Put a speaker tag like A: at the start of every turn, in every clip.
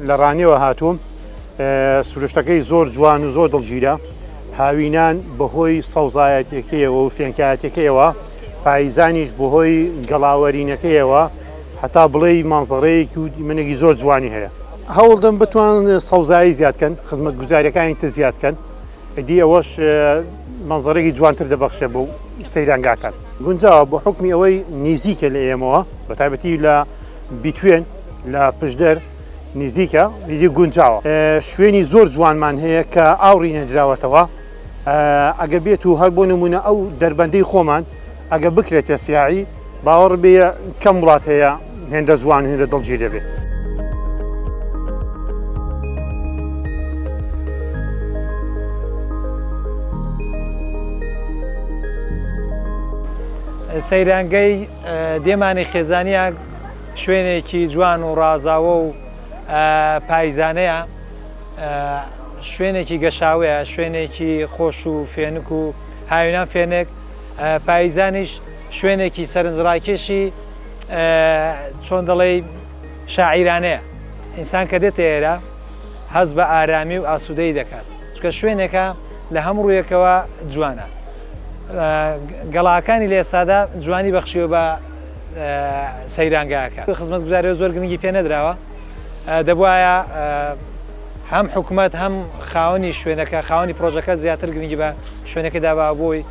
A: لە ڕانیەوە هاتووم. سروشتەکەی زۆر جوان و زۆر دڵگیرە. هاوینان بەهۆی سەوزایەتیەکەیەوە و فێنکایەتیەکەیەوە، پاییزانیش بەهۆی گەڵاوەرینەکەیەوە هەتا بڵێی مەنزەرەیەکی و دیمەنێکی زۆر جوانی هەیە. هەوڵدەم بتوان سەوزایی زیاد کەن، خزمەتگوزاریەکانی تر زیاد کەن، ئیدی ئەوەش مەنزەرەیەکی جوانتر دەبەخشێ بۆ سەیرانگاکان. گونجاوە بۆ حوکمی ئەوەی نیزیکە لە ئێمەوە، بەتایبەتی لە بیتوێن لە پشدەر نزیکە، ئیدی گونجاوە. شوێنی زۆر جوانمان هەیە کە ئاوڕی نەدراوەتەوە، ئەگە بێت و هەر بۆ نمونە ئەو دەربەندەی خۆمان ئەگە بکرێتە سیاعی باوەڕ بێ کەم وڵات هەیە هێندە جوان و هێندە دڵگیر دەبێت.
B: سەیرانگەی دێمانی خێزانیان شوێنێکی جوان و ڕازاوە و پایزانەیە، شوێنێکی گەشاوەیە، شوێنێکی خۆش و فێنک و هاوینان فێنک، پایزانیش شوێنێکی سەرنجڕاکێشی چۆن دەڵێی شاعیرانەیە. ئینسان کە دێتە ئێرە هەست بە ئارامی و ئاسوودەیی دەکات، چونکە شوێنێکە لە هەموو ڕوویەکەوە جوانە. گەڵاکانی لە ئێستادا جوانی بەخشیوە بە سەیرانگاکە. خزمەتگوزاریەوە زۆر گرنگی پێ نەدراوە، دەبوایە هەم حکومەت هەم خاوەنی شوێنەکە، خاوەنی پرۆژەکە زیاتر گرنگی بە شوێنەکە دابا بۆی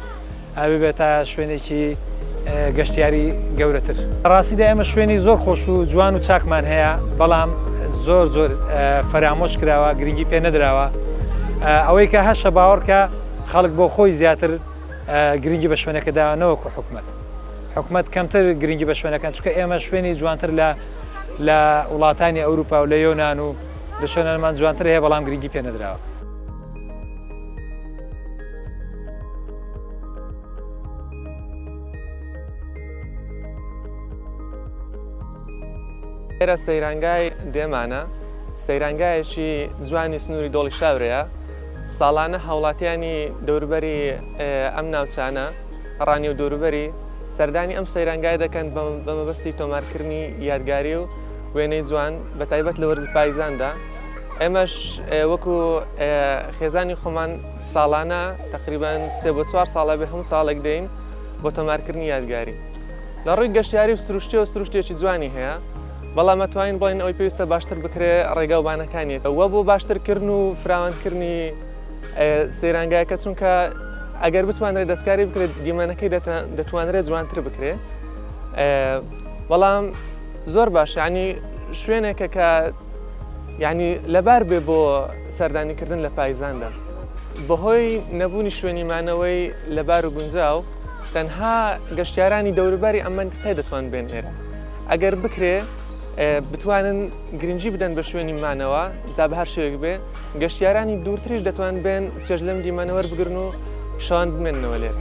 B: ببێتە شوێنێکی گەشتیاری گەورەتر. ڕاستیدا ئێمە شوێنی زۆر خۆش و جوان و چاکمان هەیە، بەڵام زۆر زۆر فەرامۆش کراوە، گرنگی پێ نەدراوە. ئەوەی کە هەشە باوەڕکە خەڵک بۆ خۆی زیاتر گرنگی بە شوێنەکە داوە نەوەکو حکومەت. حکومەت کەمتر گرنگی بە شوێنەکان، چونکە ئێمە شوێنی جوانتر لە لە وڵاتانی ئەوروپا و لە یۆناان و لە شوێنەمان جوانتر هەیە، بەڵام گرنگی پێ نەدراوە.
C: ئێرە سەیرانگای دێمانە، سەیرانگایەکی جوانی سنووری دۆڵی شاورەیە. ساڵانە هاوڵاتیانی دەوروبەری ئەم ناوچانە، ڕانیە و دەوروبەری، سەردانی ئەم سەیرانگایە دەکەن بە مەبەستی تۆمارکردنی یادگاری و وێنەی جوان، بە تایبەت لە وەرزی پاییزاندا. ئێمەش وەکو خێزانی خۆمان ساڵانە تقریبان سێ بۆ چوار ساڵە بێ هەموو ساڵێک دێین بۆ تۆمارکردنی یادگاری. لە ڕووی گەشتیاری و سروشتیەوە سروشتێکی جوانی هەیە، بەڵام ئەتوانین بڵێین ئەوەی پێویستە باشتر بکرێ ڕێگا و بانەکانیەتی وە بۆ باشترکردن و فراوانکردنی سەیرانگایەکە، چونکە ئەگەر بتوانرێت دەستکاری بکرێت دیمەنەکەی دەتوانرێت جوانتر بکرێت. بەڵام زۆر باش، ینی شوێنێکە کە ینی لەبار بێ بۆ سەردانیکردن لە پایزاندا. بەهۆی نەبوونی شوێنی مانەوەی لەبار و گونجاو تەنها گەشتیارانی دەوروبەری ئەم مەنتیقەیە دەتوان بێن ئێرە. ئەگەر بکرێ بتوانن گرنگی بدەن بە شوێنی مانەوە، جا بە هەر شێوەیەک بێ، گەشتیارانی دوورتریش دەتوان بێن چێژ لەم دیمەنە وەربگرن و شەوان بمێننەوە لێرە.